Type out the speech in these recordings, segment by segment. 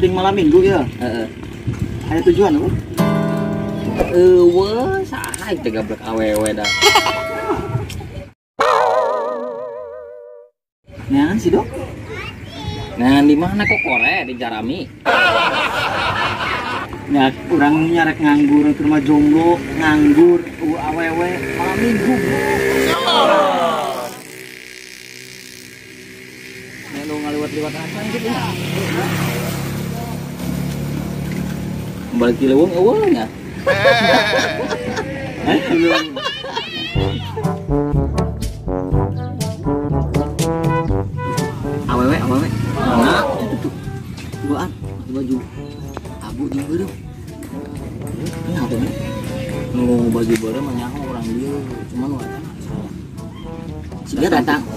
Syuting malam minggu ya? Heeh. Ada tujuan apa? Eueuh, saha teh gablek awewe dah. Neangan sih, Dok. Neangan di mana kok kore di Jarami? Ya, urang nyarek nganggur ke rumah jomblo, nganggur, awewe malam minggu, bro. Nih lu ngaliwat-liwat apa gitu ya? Balik di leuweung eueuh nya. Awewe, awewe. Nah, itu tuh. Duaan, pakai baju abu jeung beureum. Ini apa nih? Nu baju beureum mah nyaho urang dieu, cuman nu eta salah. Siga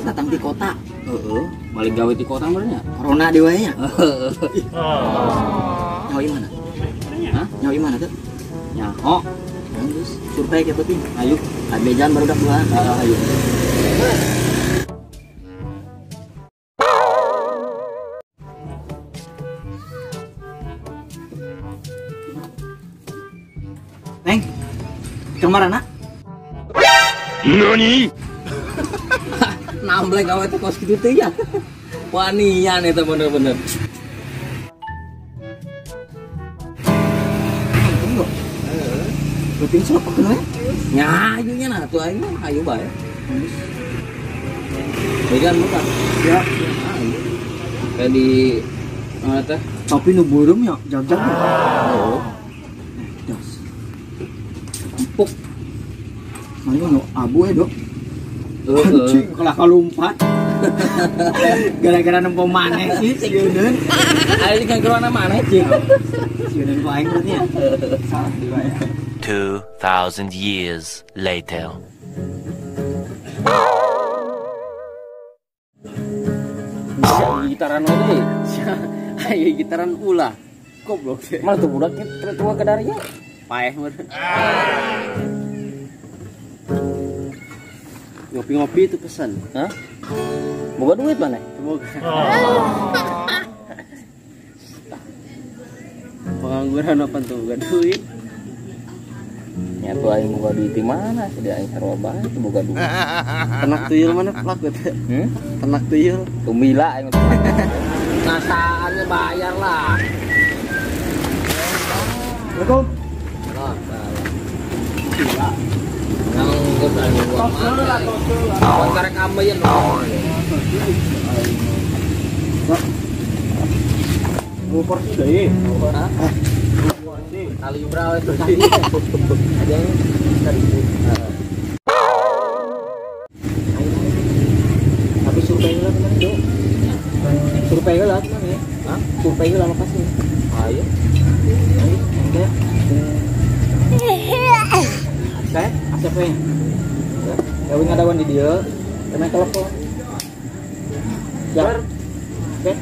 datang di kota. Heeh, balik gawe di kota meureun nya. Corona deui wae nya. Heeh. Nyaho ieu mana? Hah? Nyaho ieu mana tuh? Nyaho. Terus survei ke penting. Ayo, abejan barudak duaan. Heeh, ayo. Neng, kemana nak? Nani? Namblek awe teh kos kitu teh ya. Wanian eta bener-bener. Heeh. Penting sok pakeun we. Nya ayu nya nah tuh aing mah ayu bae. Began bukan? Ya. Kayak di mana teh? Tapi nu beureum ya, jag-jag. Oh. Das. Empuk. Mana nu abu dok. Anjing kalah kalumpat. Gara-gara nempo maneh sih si Yunun. Aing kan keluarna maneh cing. Si Yunun ku aing berarti ya. Salah di wae. 2000 years later. Gitaran we deui. Ayo gitaran ulah. Goblok teh. Malah tuh budak tua ke darinya. Paeh meureun. Ngopi-ngopi itu pesan. Hah? Boga duit mana? Boga. Pengangguran apa tuh boga duit? Ya tuh aing boga duit di mana? Sih aing sarua bae tuh boga duit. Ternak tuyul mana plak gitu? Hmm? Ternak tuyul. Tumila aing. Nasaannya bayar lah. Assalamualaikum. Wah, nganggur aing gua. Awan karek ambeien. Mau porsi deui. Hah? Kali berapa itu? Ada yang 1000. Tapi survei lah kemana, Dok? Survei lah kemana ya? Hah? Survei lah lokasi. Ayo. Ayo, oke. Saya ACP. Ya, wing ada di dia. Kena telepon. Ya. Oke.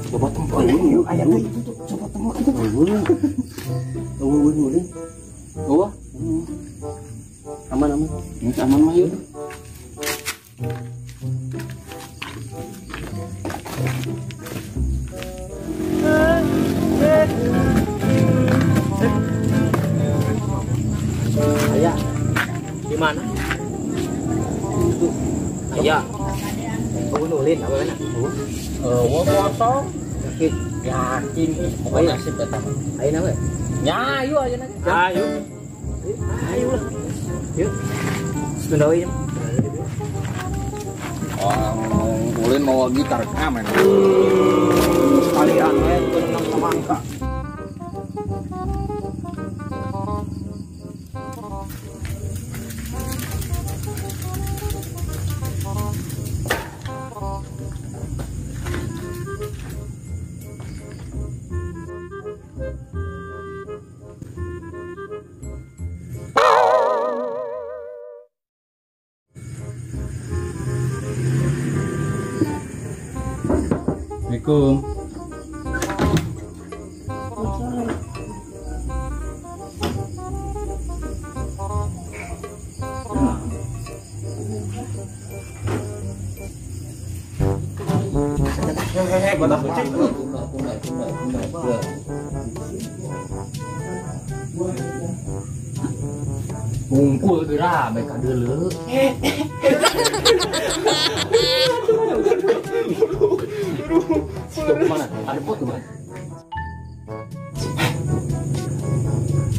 Coba tempo ini, ayam itu tuh, coba tempo itu. Oh, aman aman, ini aman mah yuk. Ayah, di mana? Itu, ayah. Oh, nulin apa mana? Oh, kosong. Yakin, yakin. Pokoknya nasib datang. Ayo nawe. Ya, ayo aja nanti. Ayo. Ayo lah. Yuk. Setunda we. Oh, ulin mau gitar aman. Sekalian we tuh nang samangka. Assalamualaikum. Bungkul geura bae ka deuleu. Mana? Ada foto mana?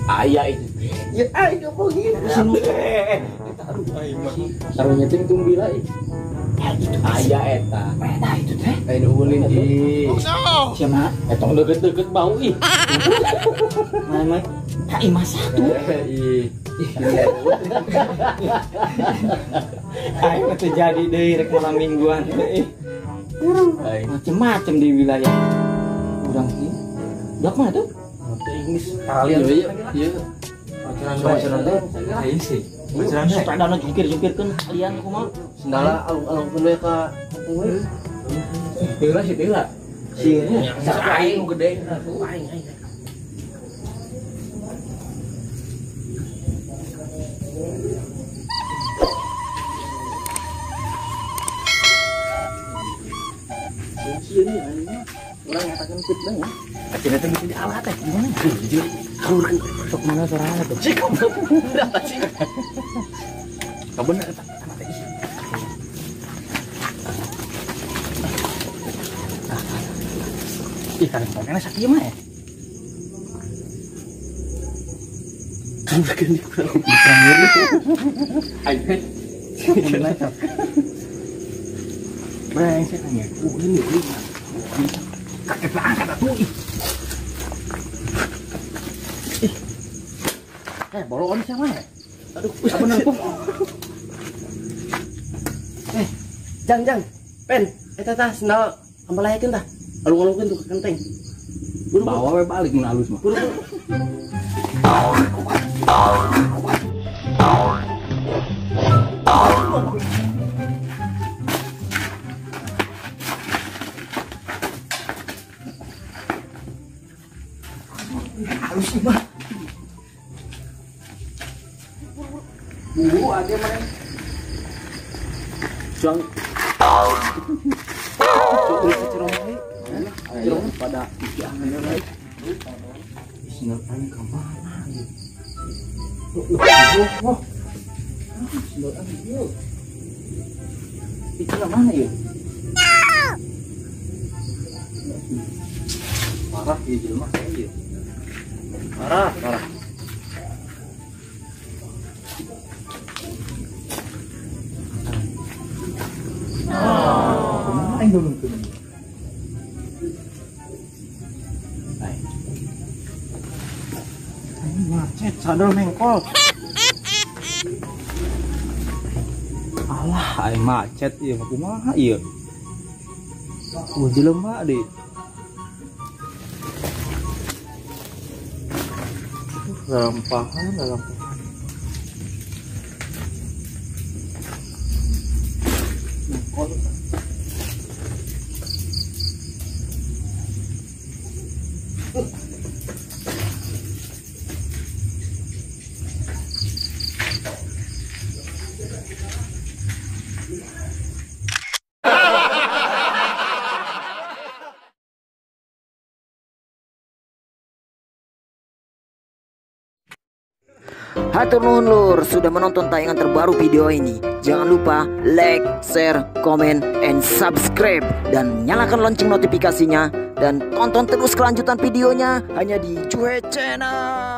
Aya itu. Ya aing ngomongin. Aduh aing mah. Taruh nyeting tumbila ih. Aya eta. Eta itu teh. Lain ulin ih. Siapa? Etong deket-deket bau ih. Main-main. Ka imah satu. Ih. Aing mah teu jadi deui rek malam mingguan teh. Macem-macem di wilayah urang ieu. Budak mana tuh? Teu Inggris kalian. Iya, iya. Pacaran teh. Aing sih. Pacaran teh. Sepedana jungkir-jungkirkeun kalian kumaha? Sendala alung-alungkeun we ka we. Heula sih heula. Sieun. Aing nu gede atuh aing aing. Orang ngatakan fitnah ya. Akhirnya teh bisa dialah teh gimana? Kalurkeun sok mana sorangan tuh? Cik goblok. Apa sih? Kabener eta teh. Ih, kan pengennya sakieu mah ya. Kalurkeun di kurang. Aing teh. Brengsek nya. Ini ini. Kakek angkat atuh ih. Ih. Bolon siapa ya? Aduh, bener tuh. Jang jang. Pen, eta tah sendal ambalayakeun tah. Alung-alungkeun tuh kenteng. Buru bawa we balik mun alus mah. Buru. Halus nih mah. Buru aja mana? Cuang. Ceromoh pada jangan ya. Sendal aing ka mana ieu? Wah. Sendal aing ieu. Itu mana ieu? Parah ieu jelema kayak ieu. Parah, parah. Kumaha aing dulungkeun? Aing macet sadar mengkol. Alah, aing macet ieu mah kumaha ieu? Jelema deui. Lalampahan, lalampahan. Mengkol. Hatur nuhun lur sudah menonton tayangan terbaru video ini. Jangan lupa like, share, komen, and subscribe. Dan nyalakan lonceng notifikasinya. Dan tonton terus kelanjutan videonya hanya di Juhe Channel.